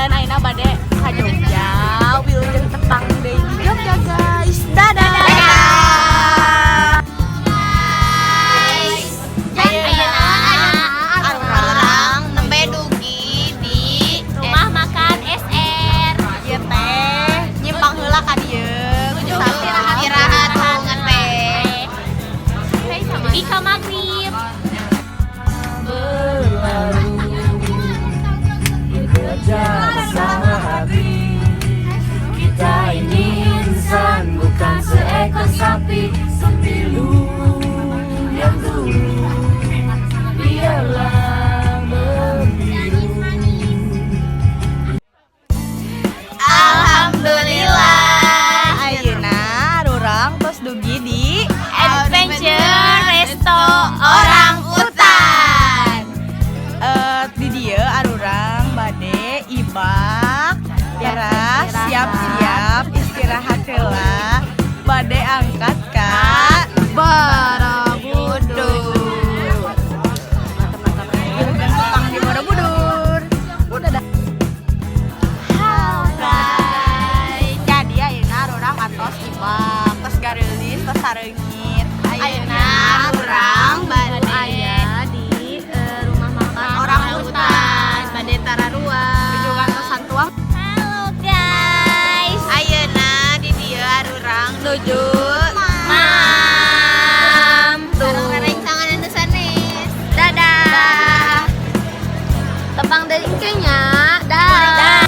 Janten ayeuna bade ka Jogja. Wilujeng tepang deui di Jogja, guys. Dadah. Guys, ayeuna urang nembe dugi di Rumah makan SR. Ieu teh nyimpang heula ka dieu. Istirahat, istirahat ngeteh. Dugi ka maghrib. Berlalu bekerja bersama hati. Kita ini insan, bukan seekor sapi. Sempilu yang dulu biarlah membiru. Alhamdulillah. Ayeuna urang tos dugi di Adventure Resto Orang Utan. Di dieu arurang bade ibak teras, siap-siap istirahat heula, bade angkat ka Borobudur. Wilujeng tepang di Borobudur. Udah dah. Guys, Jadi ayeuna urang atos ibak, tos gareulis, tos sareungit. Ayeuna urang bade Aya di rumah makan Orang Utan, bade tararuas. Nuju ngantosan tuang. Halo, guys. Ayeuna di dieu arurang nuju Mam. Tuh. Rerencangan anu sanes. Dadah. Tepang deui engke nya. Dah.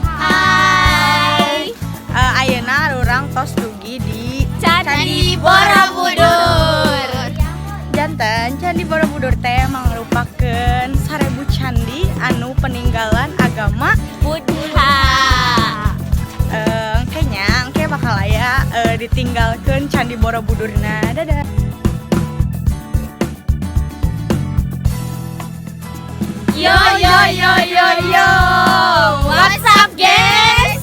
Hai. Ayeuna urang tos dugi di Candi Borobudur. Janten Candi Borobudur teh mangrupakeun 1000 candi anu peninggalan agama Buddha. Kayaknya engke bakal aya ditinggalkeun Candi Borobudurna. Dadah. Yo yo yo yo yo. What's up, guys?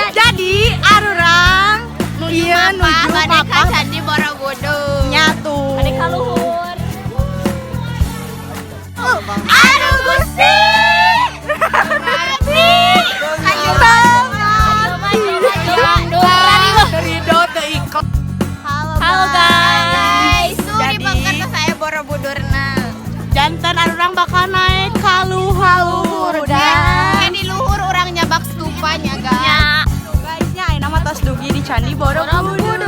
Jadi arurang ieu nuju Bade ka mapah Candi Borobudur. Nyatu. Bade ka luhur. Aduh Gusti. Maju maju maju. Ridho teu ikut. Halo, guys. Tuh Jadi- di pengker saya Borobudurna. Janten arurang bakal naik ka luhur. Kayak di luhur urang nyabak stupanya, guys. Ya. Guys nya, ayeuna mah tos dugi di Candi Borobudur.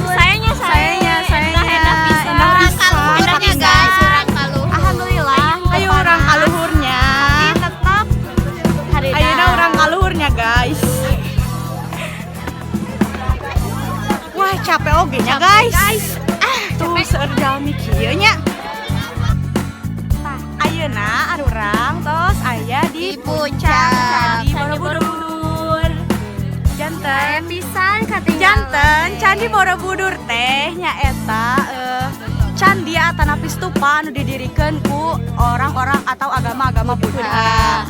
Sayangnya. Sayangnya, sayangnya. Endah pisan. Endah Urang pisan. kaluhurnya, guys, urang kaluhur. Alhamdulillah. Ayo urang kaluhurnya. Tetap hari Ayeuna urang kaluhurnya, guys. Wah, capek oge nya, guys. Ah, tuh seueur jalmi kieu nya. Tah, ayeuna arurang tos aya di Di puncak Candi Candi Borobudur. Borobudur. Janten Pisan katinggal. Janten Candi Borobudur teh nyaeta candi atanapi stupa anu didirikeun ku orang-orang atau agama-agama Buddha.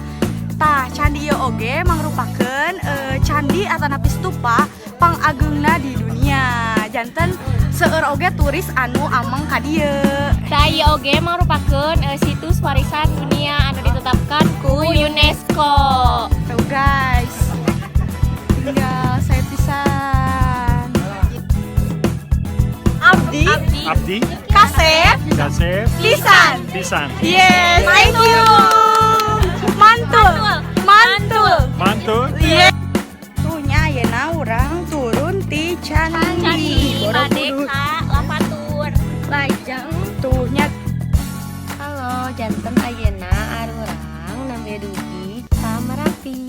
Tah, candi ieu oge mangrupakeun candi atanapi stupa pangageungna di dunia. Janten seueur oge turis anu ameng ka dieu. Tah, ieu oge mangrupakeun situs warisan dunia anu ditetapkan ku UNESCO. Tuh, guys. Tinggal saya pisan. Abdi, Abdi. Abdi, kasep Kasep, pisan. Pisan. Yes, thank you. Mantul. Mantul. Mantul. Iya. Tuh nya ayeuna urang turun ti Candi Candi bade Borobudur. ka Lavatur. Lajeng. Tuh nya. Halo, janten ayeuna arurang nembe dugi ka Merapi.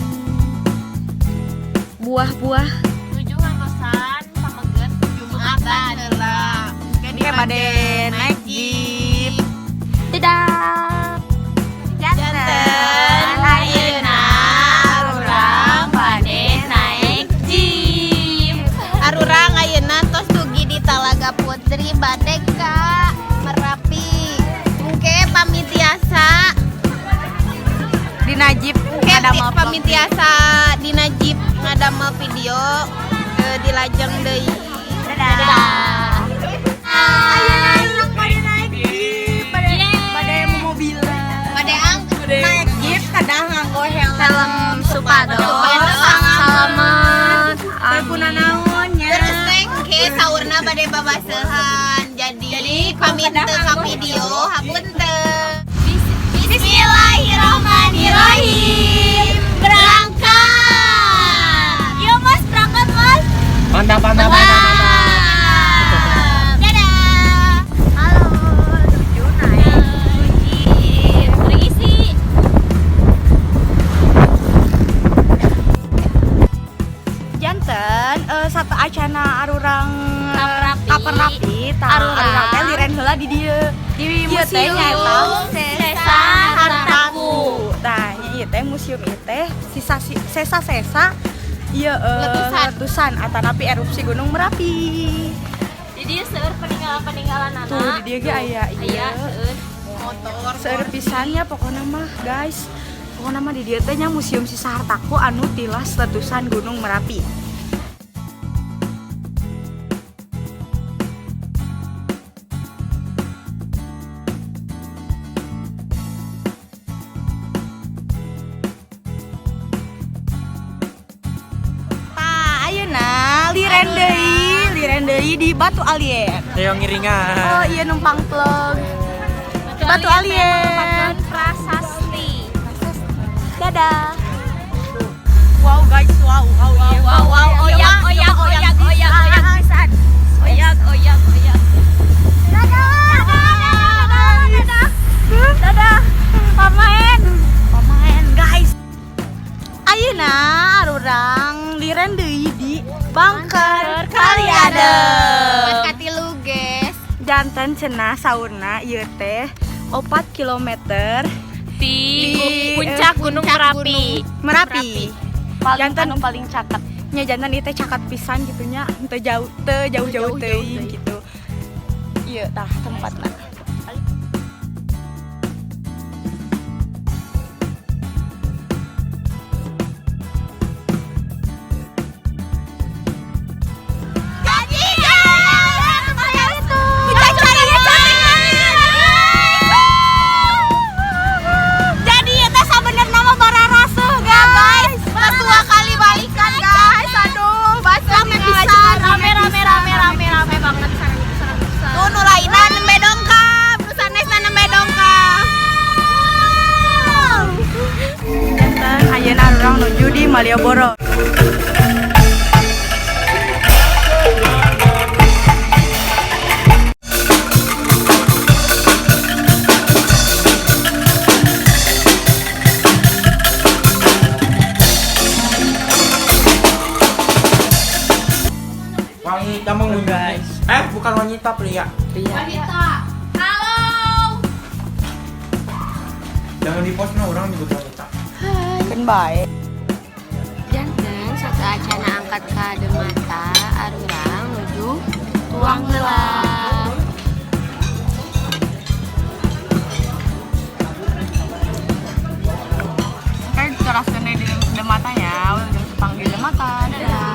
Buah-buah. Nuju ngantosan pameget Jumatan heula. Engke bade naik jeep. Dadah. Janten Ayeuna arurang bade naik jeep. Arurang ayeuna tos dugi di Talaga Putri, bade ka Merapi. Engke pamitiasa. Dina jeep. Engke Ada mau pamitiasa dina jeep ngadamel video, dilajeng deui. Dadah. Ayeuna bade naik jeep, bade Yeay. bade mobilan. Bade ang Naik jeep kadang nganggo Salam supados. Salamat. Teu kunanaon nya. Terus teh ke saurna bade babaseuhan. Jadi pamit teu ka video, hapunten. Bismillahirrahmanirrahim. Berangkat. Yuk Mas, berangkat Mas. Mantap, mantap, mantap, mantap. Dadah. Halo, nuju naik. Berisi. Janten sateuacana arurang Ka Merapi. Ka Merapi tah Arurang. arurang teh liren heula di dieu. Di Ieu teh museum nyaeta Sesa Hartaku. Tah, nya ieu teh museum ieu teh sisa sesa-sesa ieu Letusan. letusan atanapi erupsi Gunung Merapi. Jadi seueur peninggalan-peninggalan anak. Tuh di dieu ge aya Aya ieu. seueur. Motor. Seueur pisannya pokokna mah, guys. Pokokna mah di dieu teh nya Museum Sisa Hartaku anu tilas letusan Gunung Merapi. Tah, ayeuna liren deui di Batu Alien. Ayo ngiringan. Oh iya numpang plug. Batu Alien Alien. merupakan prasasti. Dadah. Wow guys, wow, wow, wow, Wow, wow, oyak, oyak, oyak, oyak, oyak pisan. Oyak, oyak, oyak. Dadah, dadah, dadah, dadah, pamain, pamain guys. Ayeuna arurang liren deui di Bunker Kaliadem. Empat katilu, guys. Janten cenah saurna ieu teh 4 kilometer Di Di, puncak Gunung puncak Merapi. Merapi. Janten Anu paling cakep. Nya janten ieu teh caket pisan gitu nya, teu jauh teu jauh-jauh teuing gitu. Ieu tah tempatna. Jadi ya teh sabenerna mah bararaseuh guys. Pas dua kali balikan, guys. Aduh, basah Rame pisan. Rame, rame, rame, rame, rame banget. Tuh nu lainna nembe dongkap, nu sanesna nembe dongkap. Janten ayeuna urang nuju di Malioboro. Wanita mengunjungi. Bukan wanita, pria. Wanita. Halo. Jangan di post nah orang nyebut wanita. Kan bae. Janten sateuacana angkat ka Demata arurang nuju tuang heula. Kan teraskeun di Dematanya, wilujeng tepang di Demata. Dadah.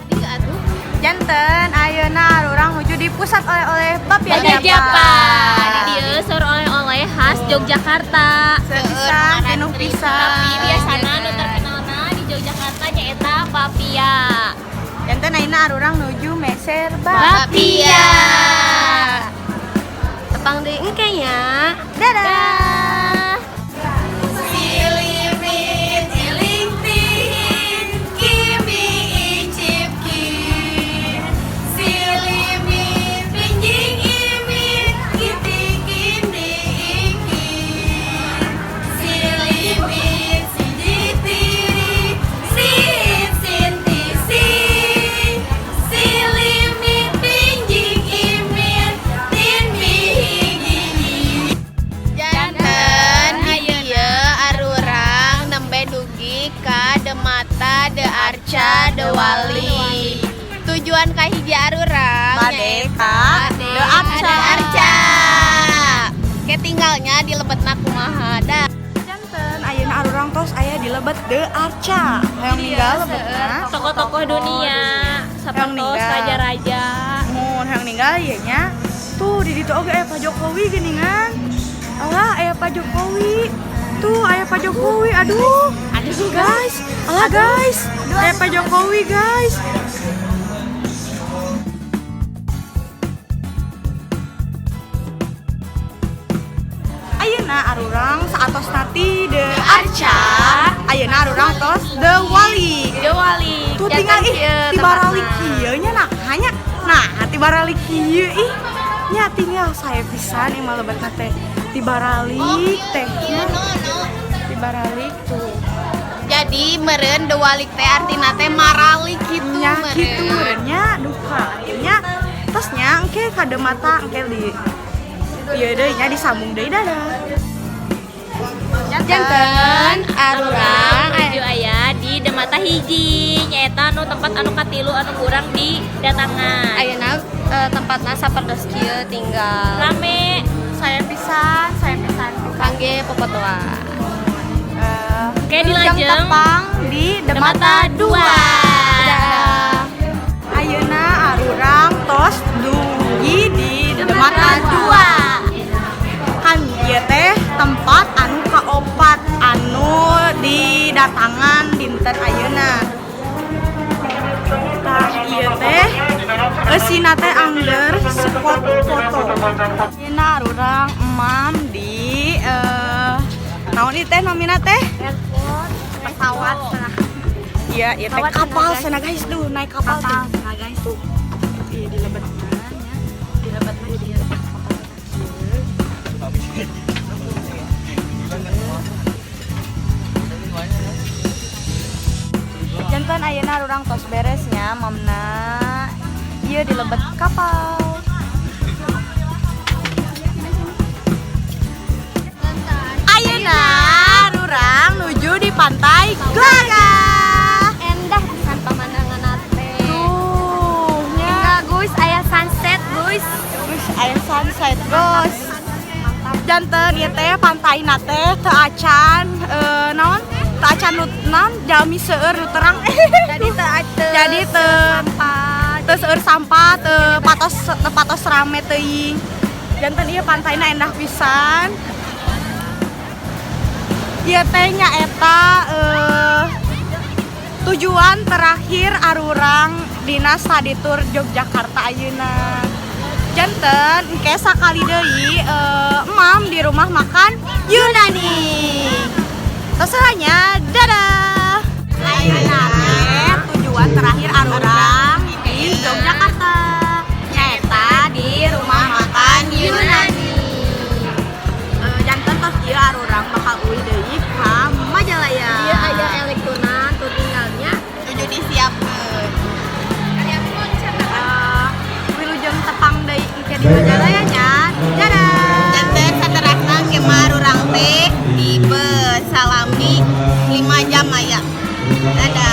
Tadi atuh. Janten ayeuna urang nuju di pusat oleh-oleh Bapia Bapia Japa. Japa. Di dieu seueur oleh-oleh khas Yogyakarta. Seueur pisan, pinuh pisan. Tapi biasana nu terkenalna di Yogyakarta nyaeta bapia. Janten ayeuna arurang nuju meser Bapia. Tepang deui engke nya. Dadah. Silimit iling tihin kimi icip kin. Silimit pinjing imit kiti kini ikin. Silimit siji tiri sin sin ti si. Silimit pinjing imit tin mihi. Janten ieu arurang nembe dugi ka Demata De Arca De Wali. Tujuan ka hiji arurang Bade ka De Arca. De Arca. Ketinggalnya di lebetna kumaha da. Janten ayeuna arurang tos aya di lebet De Arca. Hayang ninggal lebetna. Tokoh-tokoh dunia, sapertos ninggal. raja-raja. Mun hayang ninggal ieu nya. Tuh di ditu oge aya Pak Jokowi geuningan. Alah aya Pak Jokowi. Tuh aya Pak Jokowi. Aduh. Guys, alah guys, eh Pak Jokowi, guys. Ayeuna arurang saatos ti The Arca. Ayeuna arurang tos The Walik. The Walik. Tuh tinggal ih ti baralik kieu nya, nah hanya nah ti baralik kieu ih nya, tinggal saya pisan ieu mah lebetna teh ti baralik teh Iya, no, no. ti baralik tuh. Jadi meureun The Walik teh artina teh maralik gitu Nya meureun. gitu meureun nya, duka nya tosnya engke ka Demata engke di ieu deui nya, disambung deui. Dadah. Janten arurang Nuju aya di Demata hiji, nyaeta anu tempat anu katilu anu kurang di datangan. Ayeuna tempatna sapertos kieu, tinggal Rame. Saya pisan, saya pisan. Kangge popotoan. Oke, Wilujeng dilajeng. Tepang di Demata Demata 2. 2. Ayeuna arurang tos dugi di Demata 2. Kan ieu teh tempat anu kaopat anu didatangan dinten ayeuna. Tah, ieu teh eusina teh angger spot foto. Ayeuna arurang emam di naon ieu teh namina teh? Pesawat cenah. Iya, ieu teh kapal cenah, guys, tuh naik kapal tuh. Cenah, guys, tuh. Iya, di lebetna nya. Di lebetna ieu kapal kieu. Janten ayeuna urang tos beresnya mamna. Ieu di lebet kapal. Ayeuna urang nuju di Pantai Glagah. Endah pisan pemandangan teh. Tuh, nya. Enggak, guys, aya sunset, guys. Guys, aya sunset, guys. Janten ieu teh pantaina teh teu acan naon? Teu acan nu naon jalmi seueur nu terang. Jadi teu Jadi teu seueur sampah, teu patos rame teuing. Janten ieu pantaina endah pisan. Ieu teh nyaeta tujuan terakhir arurang dina study tour Yogyakarta ayeuna. Janten engke sakali deui emam di rumah makan Yunani. Terserahnya, dadah. Ayeuna teh tujuan terakhir arurang di Yogyakarta. Nyaeta di rumah makan Yunani. Janten tos ieu arurang bakal uih deui ka Majalaya. Ieu aya elektronan tuh tinggalnya. Nuju disiapkeun. Wilujeng tepang deui engke di Majalaya nya. Dadah. Janten saterasna ke arurang teh di bus salami 5 jam aya. Dadah.